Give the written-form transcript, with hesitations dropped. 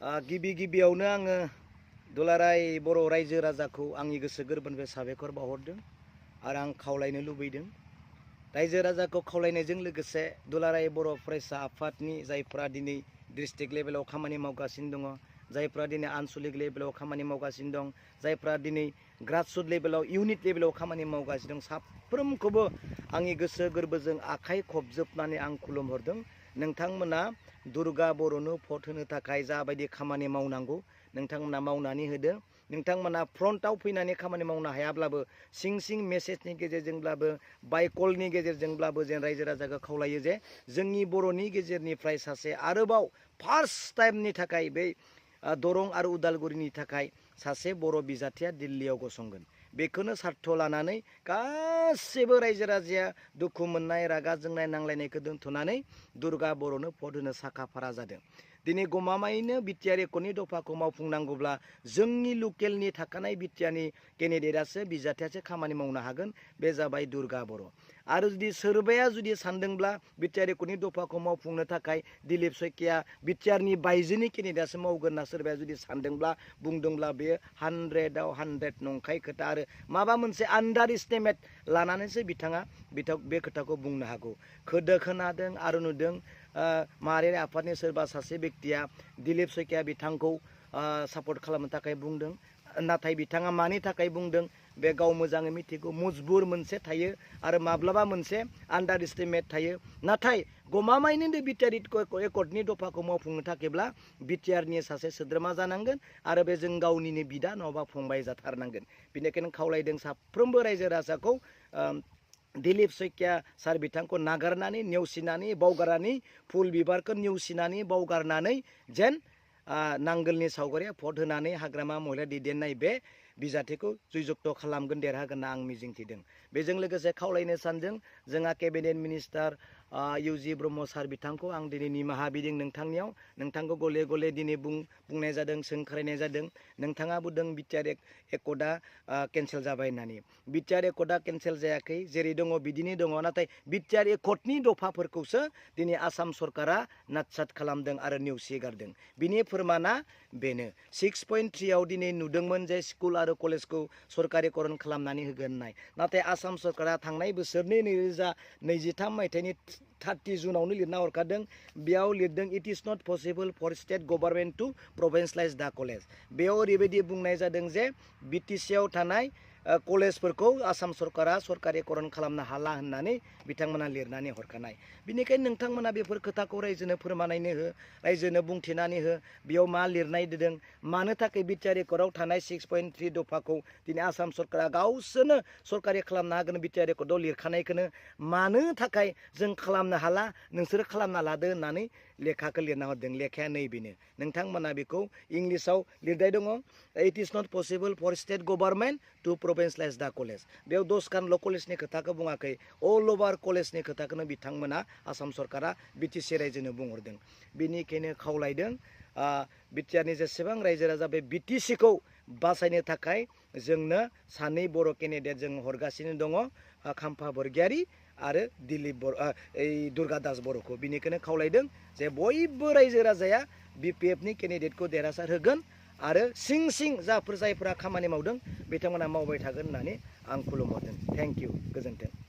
गिबि गिबियावनो आङो दुलाराय बर' रायजो राजाखौ आंनि गोसो गोरबोनिफ्राय साबायखर बावहरदों आरो आं खावलायनो लुबैदों। रायजो राजाखौ खावलायनायजों लोगोसे दुलाराय बर' फरायसा आफादनि जायफ्रा दिनै डिस्ट्रिक्ट लेभेलाव खामानि मावगासिनो दङ, जायफ्रा दिनै आनसलिक लेभेलाव खामानि मावगासिनो दं, जायफ्रा दिनै ग्रासरुट लेभेलाव इउनिट लेभेलाव खामानि मावगासिनो दं, साफ्रोमखौबो आंनि गोसो गोरबोजों आखाइ खबजोबनानै आं खुलुमहरदों। नोंथांमोना दुर्गा बर'नो भट होनो थाखाय जाबायदि खामानि मावनांगौ नोंथांमोना मावनानै होदो। नोंथांमोना फ्रन्टआव फैनानै खामानि मावनो हायाब्लाबो सिं सिं मेसेजनि गेजेरजोंब्लाबो बाय कलनि गेजेरजोंब्लाबो जों रायजो राजाखौ खावलायो जे जोंनि बर'नि गेजेरनिफ्राय सासे आरोबाव फार्स्ट टाइमनि थाखाय बे दरं आरो उदालगुरिनि थाखाय सासे बर' बिजाथिया दिल्लीयाव गसंगोन। बेखौनो सार्थ लानानै गासैबो रायजो राजाया दुखु मोननाय, रागा जोंनाय, नांलायनायखौ दोनथ'नानै दुर्गा बर'नो भट होनो साखा फारा जादों। दिनै गमामायैनो बिटिआर एकटनि दफाखौ मावफुंनांगौब्ला जोंनि लकेलनि थाखानाय बिटिआरनि केन्डिडेटआसो बिजाथियासो खामानि मावनो हागोन, बे जाबाय दुर्गा बर'। आरो जुदि सोरबाया जुदि सानदोंब्ला बिटिआर एकटनि दफाखौ मावफुंनो थाखाय दिलीप शइकिया बिटिआरनि बायजोनि केन्डिडेटआसो मावगोन होनना सोरबाया जुदि सानदोंब्ला बुंदोंब्ला बेयो 100आव 100 नंखाय खोथा आरो माबा मोनसे आन्डार एस्टिमेट लानानैसो बिथाङा बे खोथाखौ बुंनो हागौ। खोनादों आरो नुदों माहारियारि आफादनि सोरबा सासे बेक्तिया दिलीप शइकिया बिथांखौ सापर्ट खालामनो थाखाय बुंदों, नाथाय बिथाङा मानि थाखाय बुंदों बे गाव मोजाङै मिथिगौ। मजबुर मोनसे थायो आरो माब्लाबा मोनसे आन्डार एस्टिमेट थायो। नाथाय गमामायैनो बिटिआर एकटनि दफाखौ मावफुंनो थाखायब्ला बिटिआरनि सासे सोद्रोमा जानांगोन आरो बे जों गावनिनो बिदा नङाबा फंबाय जाथारनांगोन। बेनिखायनो खावलायदों साफ्रोमबो रायजो राजाखौ दिलीप शइकिया सार बिथांखौ नागारनानै नेवसिनानै बावगारनानै फुल बिबारखौ नेवसिनानै बावगारनानै जेन नांगोलनि सावगारिया भट होनानै हाग्रामा महिला दैदेननाय बे बिजाथिखौ जयजक्त खालामगोन, देरहागोन होनना आं मिजिंथिदों। बेजों लोगोसे खावलायनो सानदों जोंहा केबिनेट मिनिस्टार इउजि ब्रह्म सार बिथांखौ आं दिनै निमाहा बिदों नोंथांनियाव। नोंथांखौ गले गले दिनै बुंनाय जादों, सोंखारिनाय जादों। नोंथाङा बुंदों बिटिआर एकटआ केन्सेल जाबाय होननानै। बिटिआर एकटआ केन्सेल जायाखै, जेरै दङ बिदिनो दङ। नाथाय बिटिआर एकटनि दफाफोरखौसो दिनै आसाम सरकारा नाटसाट खालामदों आरो नेवसिगारदों। बिनि फोरमाना बेनो 6.3आव दिनै नुदोंमोन जे स्कुल आरो कलेजखौ सरकारिकरन खालामनानै होगोन होननाय। नाथाय आसाम सरकारा थांनाय बोसोरनि 2023 मायथाइनि 30 जुनावनो लिरना हरखादों। बेयाव लिरदों it is not possible for state government to provincialise the college. बेयाव ओरैबायदि बुंनाय जादों जे बिटिसिआव थानाय कलेजफोरखौ आसाम सरकारा सरकारिकरन खालामनो हाला होननानै बिथांमोना लिरनानै हरखानाय। बिनिखायनो नोंथांमोना बेफोर खोथाखौ रायजोनो फोरमायनानै हो, रायजोनो बुंथिनानै हो बेयाव मा लिरनाय दों, मानो थाखाय बिटिआर एकटआव थानाय 6.3 दफाखौ दिनै आसाम सरकारा गावसोरनो सरकारि खालामनो हागोन बिटिआर एकटआव लिरखानायखौनो मानो थाखाय जों खालामनो हाला, नोंसोरो खालामना लादो होननानै लेखाखौ लिरना हरदों। लेखाया नैबेनो, नोंथांमोना बेखौ इंलिसाव लिरनाय दङ it is not possible for state government to provincialise the college. बेयाव 10खानल' कलेजनि खोथाखौ बुङाखै, अल अभार कलेजनि खोथाखौनो बिथांमोना आसाम सरकारा बिटिसि रायजोनो बुंहरदों। बेनिखायनो खावलायदों बिटिआरनि जेसेबां रायजो राजा बे बिटिसिखौ बासायनो थाखाय जोंनो सानै बर' केन्डिडेट जों हरगासिनो दङ, खाम्फा बरगयारी आरो दिलीप दुर्गा दास बर'खौ। बिनिखायनो खावलायदों जे बयबो रायजो राजाया बिपिएफनि केन्डिडेटखौ देरहासार होगोन आरो जायफोरा खामानि मावदों बिथांमोना मावबाय थागोन होननानै आं खुलुमहरदों। थेंक इउ, गोजोन्थों।